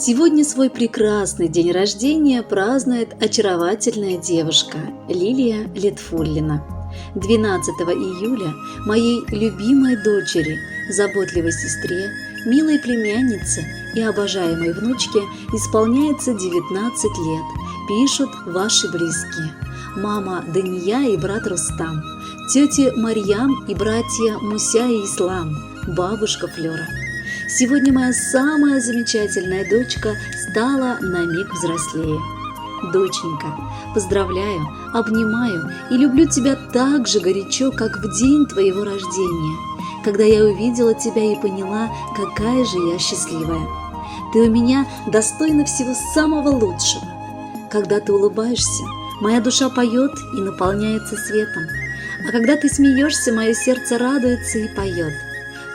Сегодня свой прекрасный день рождения празднует очаровательная девушка Лилия Литфуллина. 12 июля моей любимой дочери, заботливой сестре, милой племяннице и обожаемой внучке исполняется 19 лет, пишут ваши близкие. Мама Дания и брат Рустам, тети Марьям и братья Муся и Ислам, бабушка Флера. Сегодня моя самая замечательная дочка стала на миг взрослее. Доченька, поздравляю, обнимаю и люблю тебя так же горячо, как в день твоего рождения, когда я увидела тебя и поняла, какая же я счастливая. Ты у меня достойна всего самого лучшего. Когда ты улыбаешься, моя душа поет и наполняется светом. А когда ты смеешься, мое сердце радуется и поет.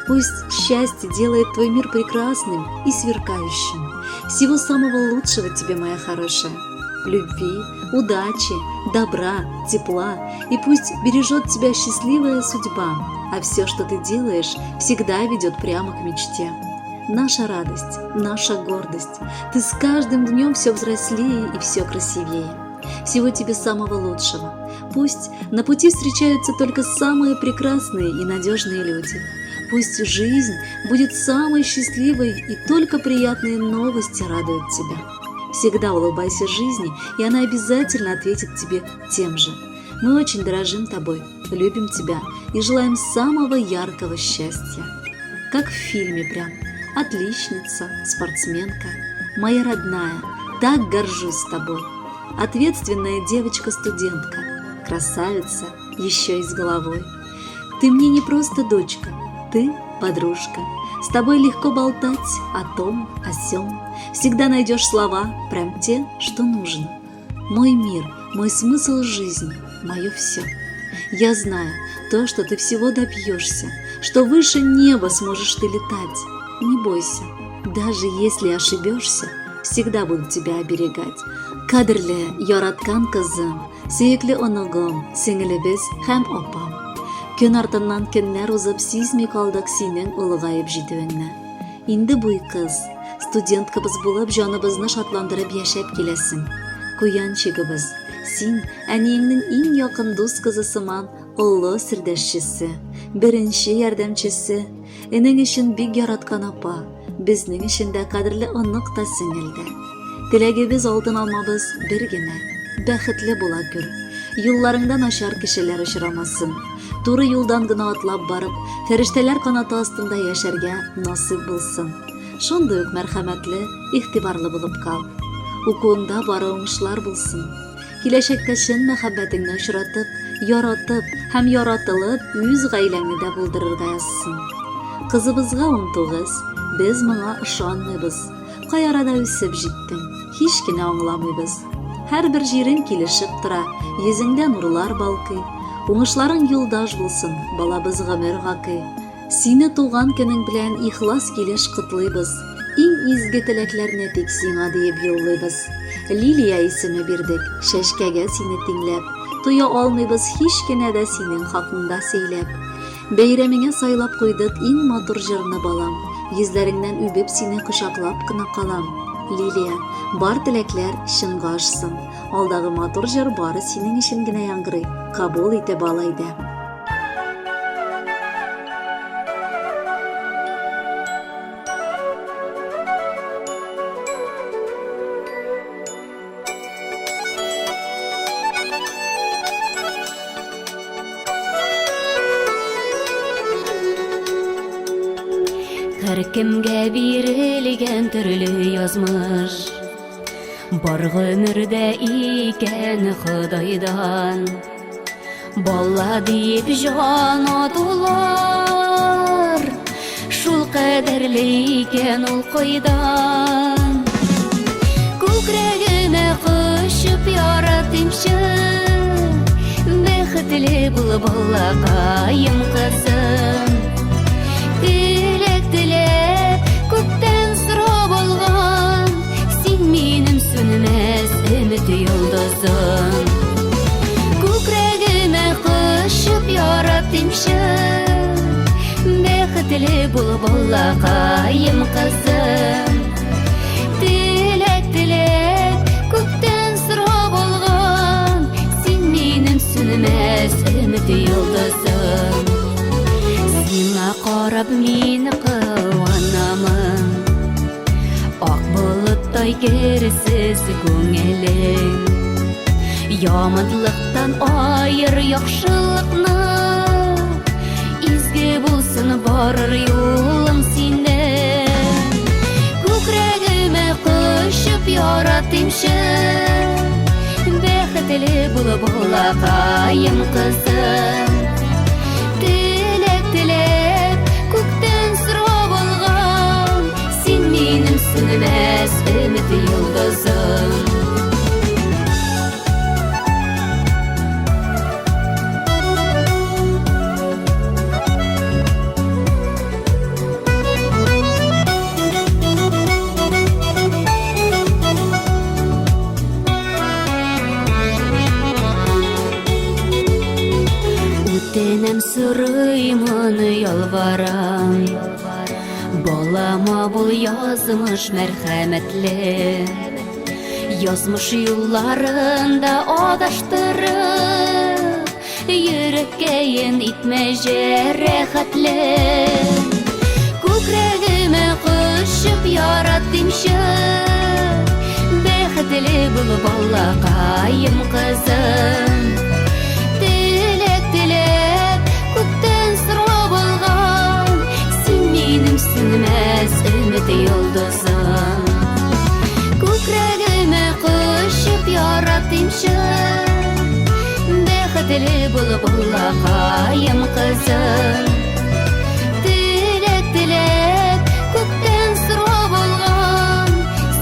Пусть счастье делает твой мир прекрасным и сверкающим. Всего самого лучшего тебе, моя хорошая. Любви, удачи, добра, тепла. И пусть бережет тебя счастливая судьба, а все, что ты делаешь, всегда ведет прямо к мечте. Наша радость, наша гордость. Ты с каждым днем все взрослее и все красивее. Всего тебе самого лучшего. Пусть на пути встречаются только самые прекрасные и надежные люди. Пусть жизнь будет самой счастливой и только приятные новости радуют тебя. Всегда улыбайся жизни, и она обязательно ответит тебе тем же. Мы очень дорожим тобой, любим тебя и желаем самого яркого счастья. Как в фильме прям. Отличница, спортсменка, моя родная, так горжусь тобой. Ответственная девочка-студентка, красавица, еще и с головой. Ты мне не просто дочка, ты подружка. С тобой легко болтать о том, о сём. Всегда найдешь слова, прям те, что нужно. Мой мир, мой смысл жизни, мое все. Я знаю то, что ты всего добьешься, что выше неба сможешь ты летать. Не бойся, даже если ошибешься, всегда буду тебя оберегать. Кадерле, яраткан кызым, сөекле оныгым, сеңелебез һәм апам. Көн артыннан көннәр узып сизми калдык синең олыгаеп җитүеңне. Инде буй кыз, студенткабыз булып җаныбызны шатландырып яшәп киләсең. Куянчигыбыз, син әниеңнең иң якын дус кызы сыман олы сердәшчесе, беренче ярдәмчесе, энең өчен бик яраткан апа, безнең өчен дә кадерле онык та сеңел дә. Теләгебез алтын алмабыз бер генә, бәхетле була күр. Юлларыңда начар кешеләр очрамасын. Туры юлдан гына атлап барып, фәрештәләр канаты астында яшәргә насыйп булсын. Шундый ук мәрхәмәтле, игътибарлы булып кал. Укуыңда бары уңышлар булсын. Киләчәктә чын мәхәббәтеңне очратып, яратып һәм яратылып, үз гаиләңне дә булдырырга язсын. Кызыбызга 19, без моңа ышанмыйбыз. Кай арада үсеп җиттең, һич кенә аңламыйбыз. Һәрбер җирең килешеп тора, йөзеңдә нурлар балкый. Уңышларың юлдаш булсын, балабыз гомер гакый. Сине туган көнең белән ихлас килеш котлыйбыз, иң изге теләкләрне тик сиңа диеп юллыйбыз. Лилия исеме бирдек, чәчкәгә сине тиңләп, туя алмыйбыз һич кенә дә синең хакыңда сөйләп. Бәйрәмеңә сайлап куйдык иң матур җырны, балам, йөзләреңнән үбеп сине кочаклап кына калам. Лилия, бар теләкләр чынга ашсын. Алдагы матур җыр бары синең өчен генә яңгырый, кабул итеп ал әйдә. Һәркемгә бирелгән төрле язмыш. Бар гомердә икән Ходайдан. Бала диеп җан атулар, шул кадәрле икән ул кайдан? Күкрәгемә кочып яратыймчы, бәхетле бул, балакаем кызым. Теләк теләп, күктән сорап алган, син минем сүнмәс өмет йолдызым. Күкрәгемә кочып яратыймчы, бәхетле бул, балакаем кызым. Кояштай керсез күңелең. Яманлыктан аер яхшылыкны, Изге булсын барыр юлың синең. Күкрәгемә кочып яратыймчы, Бәхетле бул, балакаем, кызым. Теләк теләп, күктән сорап алган, Син минем сүнмәс өмет йолдызым. Үтенәм, сорыймын, ялварам, Балама бул, язмыш, мәрхәмәтле. Язмыш юлларында адаштырып, Йөрәккәен итмә җәрәхәтле. Күкрәгемә кочып яратыймчы, Бәхетле бул, балакаем, кызым. Теләк теләп, күктән сорап алган, Син минем сүнмәс өмет йолдызым. Күкрәгемә кочып яратыймчы, Бәхетле бул, балакаем, кызым. Теләк теләп, күктән сорап алган,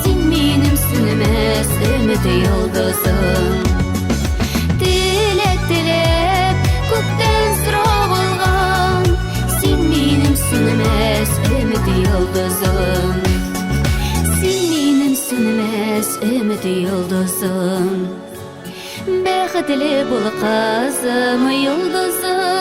Син минем сүнмәс өмет йолдызым. Теләк теләп, күктән сорап алган, Син минем сүнмәс өмет йолдызым. Син минем сүнмәс өмет йолдызым. Бәхетле бул, кызым, йолдызым.